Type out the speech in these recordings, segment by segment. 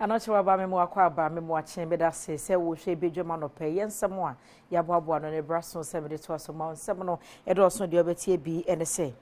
Anɔkye waba me mu akɔ aba me mu akye. Meda se sɛ wohwɛ Badwam Anɔpɛ. Yɛ nsɛm a yɛaboaboa no ne bra so sɛ mede toa so ma nsɛm no ɛdɔɔso. Deɛ wobɛtie bi ɛne sɛ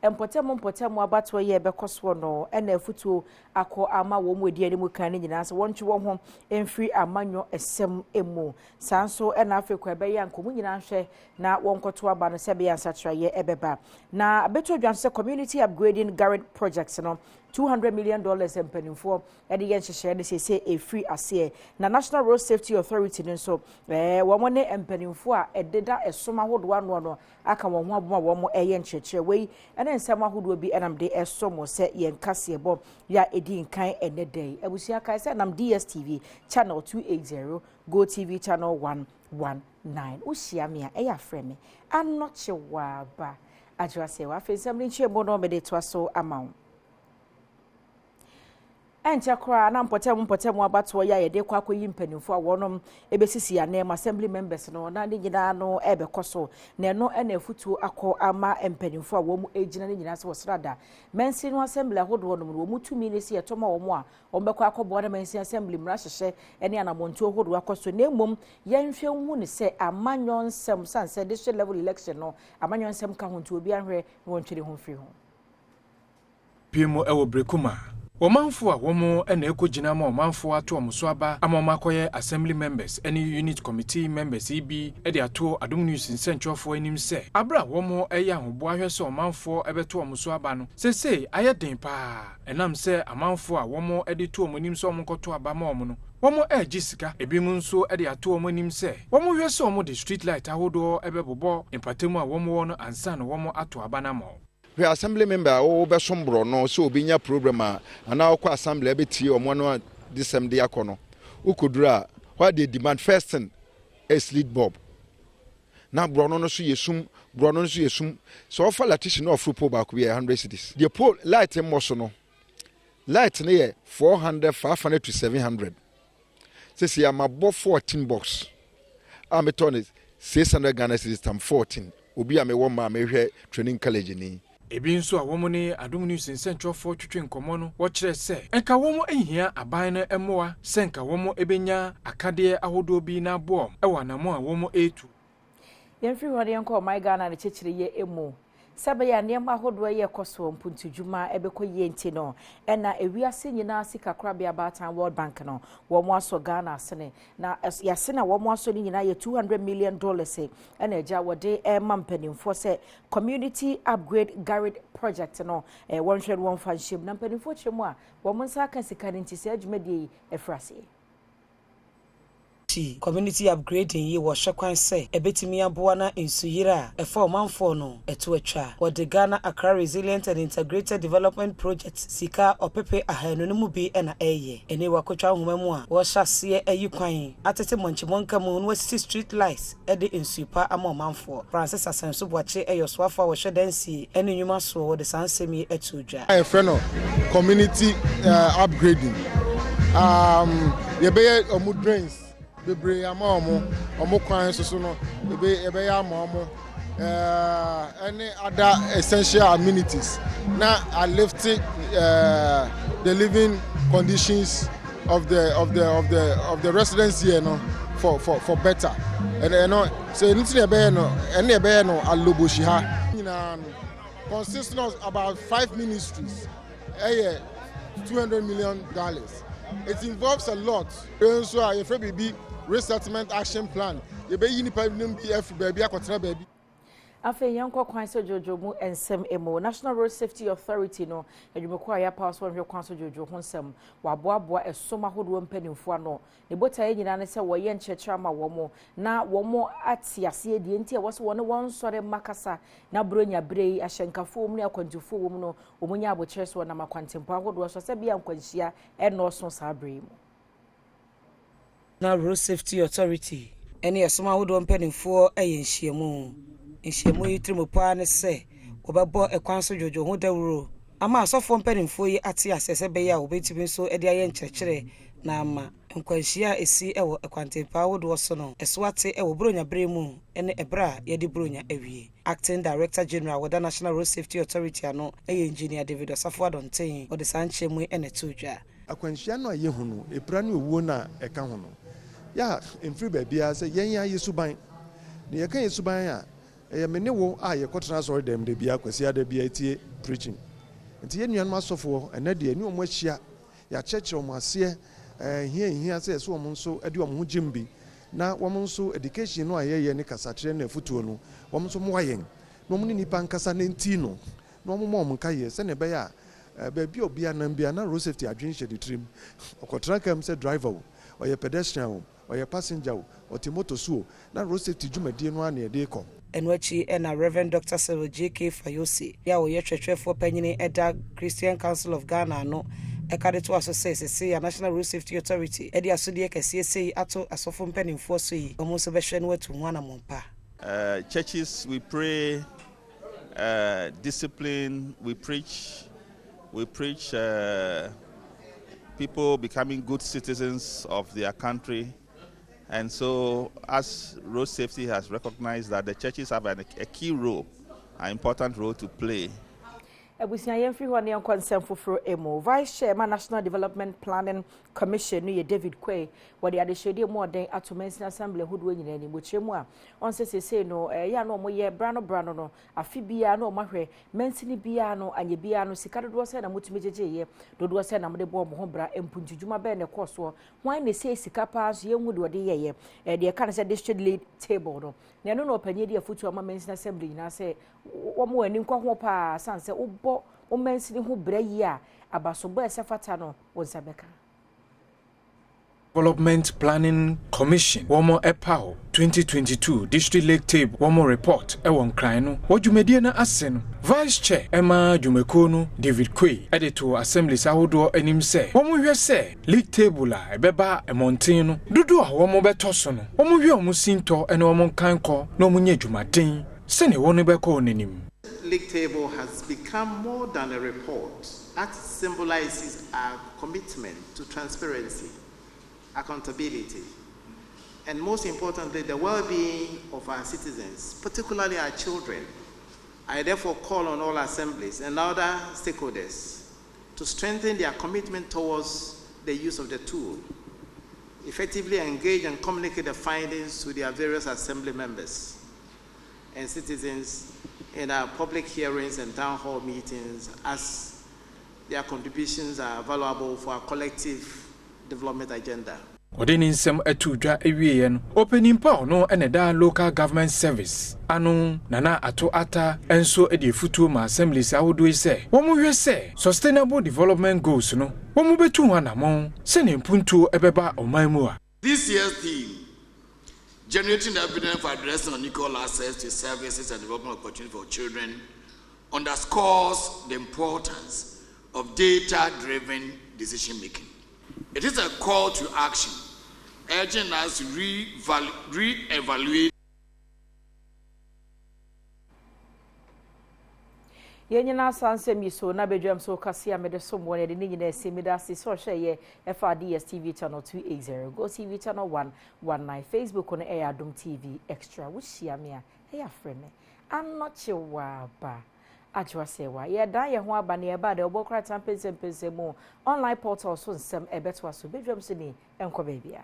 mpɔtam mpɔtam abatoɔ yi a ɛbɛkɔ soɔ no, ɛna afutuo akɔ ama wɔn mu edi anim kan no nyinaa sɛ wɔntwe wɔn ho mfiri amanyɔ ɛsɛm mu. Saa nso ɛna afei kɔ ɛbɛyɛ a nkɔmɔ nyinaa hwɛ na wɔnkɔto aba no sɛ ɛbɛyɛ nsakyerɛeɛ ɛbɛba. Na abɛto dwa nso sɛ Community Upgrading GARID projects no, $200 million mpanimfoɔ ɛde yɛ nhyehyɛeɛ no sese efiri aseɛ. Na National Road Safety Authority no nso, wɔn ne mpanimfoɔ a ɛdeda ɛsom ahodoɔ ano no aka wɔn ho abom a wɔn ɛyɛ nkyerɛkyerɛ. Wei ɛne nsɛm ahodoɔ bi ɛnam de ɛsɔ mo sɛ yɛn kaseɛbɔ yɛ a ɛdi nkan ɛnɛ dɛ. Abusua, kae sɛ nam DSTV channel 280, Go TV channel 119. Wohyia me a, ɛyɛ afrɛ me Anɔkye Waaba Adwoa Sɛ wafei nsɛm no nkyɛn mu no, mede toa so ama wo. Ɛnkyɛ koraa na mpɔtam mpɔtam abatoɔ yi a yɛde kɔ akɔyi mpanimfoɔ a wɔnom ɛbɛsisi anan assembly members no, na ne nyinaa no ɛbɛkɔ so. Na ɛno ɛna afutuo akɔ ama mpanimfoɔ a wɔn gyina ne nyinaa sɛ wɔsrada mansin no assembly ahodoɔ nom no, wɔn tumi ne si ɛtɔm a wɔn a wɔn bɛkɔ akɔboa na mansin assembly mmara hyehyɛ ne anammɔntuo ahodoɔ akɔ so. Na mmom yɛnhwɛ nhu ne sɛ amanyɔ nsɛm san sɛ district level election no, amanyɔ nsɛm ka ho, nti obi ahwɛ na wɔntwere ho mfiri ho. Pii mu ɛwɔ Berekuma, ɔmanfo a wɔn na ɛkɔ ma ɔmanfo ato wɔn so aba ama wɔn akɔyɛ assembly members ne unit committee members yi bi de ato Adom News nsɛntwerɛfoɔ anim sɛ abere a wɔn yɛ ahoboa ahwɛ sɛ ɔmanfoɔ bɛto wɔn so aba no, seesei ayɛ den paa, ɛnam sɛ amanfoɔ a wɔn de to wɔn anim sɛ wɔn nkɔto aba ma wɔn no, wɔn regye sika. Ebinom nso de ato wɔn anim sɛ wɔn hwɛ sɛ wɔn de street light ahodoɔ bɛbobɔ mpatamu a wɔn wɔ no ansa na wɔn ato aba no ama wɔn. Hwɛ, assembly member a wobɛsom borɔ no sɛ obi nya program a anaa wokɔ assembly abɛtie ɔmo ano de sɛm de akɔ no, wokɔduru a, what they demand first thing is light bulb. Na borɔ no so yɛ sum, borɔ no nso yɛ sum. Sɛ ɔfa electrician na ɔforo pole baako bi yɛ 100 cedis. Deɛ pole light mmɔ so no, light no yɛ 400, 500 to 700. Sisi amabɔ 14 box a metɔ no 600 Ghana cedis tam 14. Obi a mewɔ mmaa mehwɛ training college ni. Ebi nso a wɔn ne Adom News nsɛntwerɛfoɔ twetwe nkɔmmɔ no, wɔkyerɛ sɛ nka wɔn nhia aban no mmoa sɛ nka wɔn bɛnya akadeɛ ahodoɔ bi na aboɔ wɔ anammɔn a wɔn retu. Yɛmfiri hɔ de yɛnkɔ ɔman Ghana ne kyekyere yɛ emu sɛ bɛyɛ a nneɛma ahodoɔ yɛ kɔ soɔ, mpuntudwuma ɛbɛkɔ yie. Nti no ɛna ewiase nyinaa sika korabea baatan World Bank no, wɔn asɔ Ghana asene. Na yɛasene a wɔn asɔ no nyinaa yɛ $200 million. Ɛna agya wɔde ɛma mpanimfoɔ sɛ Community Upgrade GARID project no, wɔnhwɛ no wɔmfa nhyɛm. Na mpanimfoɔ kyerɛ mu a wɔn nsa aka sika no, nti sɛ adwumadie yi ɛfiri aseɛ. Community upgrading yi, wɔhwɛ kwan sɛ ɛbɛtumi aboa na nsuyire a ɛfa ɔmanfoɔ no ɛto atwa. Wɔde Ghana Accra Resilient and Integrated Development Project sika 200,000 no mu bi ɛna ɛyɛ. Ɛne wakotwa nhoma mu a wɔhyɛ aseɛ ayi kwan atete mmɔnkyemɔnka mu na wɔasisi street lights ɛde nsuo pa ama ɔmanfoɔ. Francis Asɛnso Boakye ɛyɛ ɔsoafoɔ a wɔhwɛ dansie ɛne nnwuma soɔ. Wɔde saa nsɛm yi ɛto dwa. Yɛfrɛ no community upgrading. Yɛbɛyɛ ɔmo drains bebree ama ɔmo kwan soso no, yɛbɛyɛ ama ɔmo ɛne other essential amenities na alift the living conditions of the residents here no for better. Ɛno sɛ ɛno ti na yɛbɛyɛ no, ɛne yɛbɛyɛ no Aloboshi ha nyinaa no consisting of about five ministries, ɛyɛ $200 million. It involves a lot. Nso a yɛfrɛ biribi resettlement action plan, yɛbɛyi nipa nom bi afiri baabi akɔtena baabi. Afei yɛnkɔ kwan so dwodwo mu nsɛm mu. National Road Safety Authority no adwumakuo a yɛapa so wɔhwɛ kwan so dwodwo ho nsɛm, wɔaboaboa ɛsom ahodoɔ mpanimfoɔ ano. Ne botaeɛ nyinaa ne sɛ wɔyɛ nkyerɛkyerɛ ama wɔn na wɔn ate aseɛ deɛ nti a wɔsɛ wɔne wɔn nsɔre mma kasa na buronya bere yi ahyɛnkafoɔ mu ne akwantufoɔ wɔ mu no, wɔn nya abokyerɛ so wɔnam akwantempɔ ahodoɔ so sɛ bia nkwanhyia ɛnɔɔso saa bere yi mu. Na Road Safety Authority ɛne ɛsom ahodoɔ mpanimfoɔ ɛyɛ nhyiamu. Nhyiamu yi tirim paa ne sɛ wɔbɛbɔ ɛkwan so dwodwo ho dawuro ama asɔfoɔ mpanimfoɔ yi ate aseɛ sɛ bɛyɛ a wɔbɛtumi nso de ayɛ nkyerɛkyerɛ na ama nkwanhyia a ɛsi wɔ ɛkwantempaa ahodoɔ so no ɛso ate wɔ buronya bere mu ne ɛberɛ a yɛde buronya awie. Acting Director General wɔda National Road Safety Authority ano ɛyɛ Engineer David Ɔsafo Adɔnten. Wɔde saa nkyɛn mu ɛna ɛto dwa. Akwanhyia no a yɛhu no, epira ne owuo no a ɛka ho no, yɛ a ɛmfiri baabiara sɛ yɛn ara yɛ suban. Na yɛka yɛ suban a, ɛyɛ me ne wo a yɛkɔtena asɔre dɛm da biara, Kwasiada biara tie preaching. Nti yɛn nuanom asɔfoɔ, ɛnɛ deɛ ne wɔn ahyia, yɛakyerɛkyerɛ wɔn aseɛ, hia hia sɛ ɛsɛ wɔn nso de wɔn ho gyem bi, na wɔn nso education no a yɛyɛ ne kasakyerɛ ne afotuo no, wɔn nso mmoa yɛn, na wɔn ne nipa nkasa ne nti no, na wɔn mmɔ wɔn nkaeɛ sɛnea ɛbɛyɛ a baabi a obiara nam biara na road safety adwene hyɛ ne tirim. Ɔkɔtena kaa mu sɛ driver o, ɔyɛ pedestrian o, ɔyɛ passenger o, ɔte moto so o, na road safety dwumadie no ara na yɛde kɔ. Ɛno akyi ɛna Reverend Dr Cyril J.K. Fayose a ɔyɛ twerɛtwerɛfoɔ panyini ɛda Christian Council of Ghana ano ɛka de to aso sɛ sese a National Road Safety Authority ɛde asodeɛ kɛseɛ sei ato asɔfo mpanimfoɔ so yi, wɔn nso bɛhwɛ no atu ho anammɔn pa. Churches, we pray, discipline, we preach people becoming good citizens of their country. And so, as road safety has recognized that the churches have a key role, an important role to play. Abusua, yɛmfiri hɔ ne yɛnkɔ nsɛm foforɔ mu. Vice Chairman, National Development Planning Commission no yɛ David Quay, wɔde adehyɛdeɛ mu ɔden ato mansin assembly ahodoɔ nyinaa anim. Wɔkyerɛ mu a ɔn sɛ seesei no ɛyɛ a na wɔyɛ brano brano no, afe biara na wɔahwɛ mansini biara no, anyɛ biara no sika dodoɔ sɛ na motumi gyegyeeɛ, dodoɔ sɛ na mode bɔɔ mo ho bra, mpuntudwuma bɛɛ na ɛkɔɔ soɔ, hwan na ɛsɛ sika paa nso yɛnhu deɛ ɔde yɛyɛ, deɛ ɛka no sɛ district league table no. Na ɛno na ɔpanyin de afotu ama mansin assembly nyinaa sɛ wɔn wɔn ani nkɔ ho paa, san sɛ wobɔ wɔn mansini ho brɛ yie a, abasobɔ a ɛsɛ fata no wɔn nsa bɛka. Development Planning Commission wɔn ɛpaw 2022 District League Table wɔn report ɛwɔ Nkran no. Wɔ dwumadie no ase no, Vice Chair ɛma dwumakuo no, David Quay, ɛde to assemblies ahodoɔ anim sɛ wɔn hwɛ sɛ league table a ɛbɛba mmɔnten no, dodoɔ a wɔn bɛtɔ so no, wɔn hwɛ wɔn sintɔ ɛne wɔn nkankɔ na wɔn nyɛ dwumaden sɛnea wɔn bɛkɔ wɔn anim. League table has become more than a report that symbolizes our commitment to transparency, accountability, and most importantly, the well-being of our citizens, particularly our children. I therefore call on all assemblies and other stakeholders to strengthen their commitment towards the use of the tool, effectively engage and communicate the findings to their various assembly members and citizens in our public hearings and town hall meetings, as their contributions are valuable for our collective development agenda. Ɔde ne nsɛm ato dwa awieeɛ no, ɔpanin pa ɔno ɛna ɛda Local Government Service ano, Nana Ato Ata, nso de afutuo ma assemblies ahodoɔ yi sɛ wɔn hwɛ sɛ Sustainable Development Goals no wɔn bɛtu ho anammɔn sɛnea mpuntuo ɛbɛba ɔman mu a. This year's theme, "Generating Evidence for Addressing Unequal Access to Services and Development Opportunities for Children", underscores the importance of data-driven decision-making. It is a call to action, urging us to re-evaluate Yɛn nyinaa saa nsɛm yi so na badwam so kase a mede som wɔn yɛde ne nyinaa asi. Meda ase sɛ ɔhwɛ yɛ ɛfa DSTV channel 280, Go TV channel 119, Facebook no ɛyɛ Adom TV Extra. Wohyia me a, ɛyɛ afrɛ me Anɔkye Waaba Adwoa Sɛ wa yɛdan yɛn ho aba ne yɛba deɛ ɔbɔ kora tan mpɛnsɛmpɛnsɛ mu online portal so nsɛm ɛbɛtoa so. Badwam so ni, ɛnkɔ baabiara.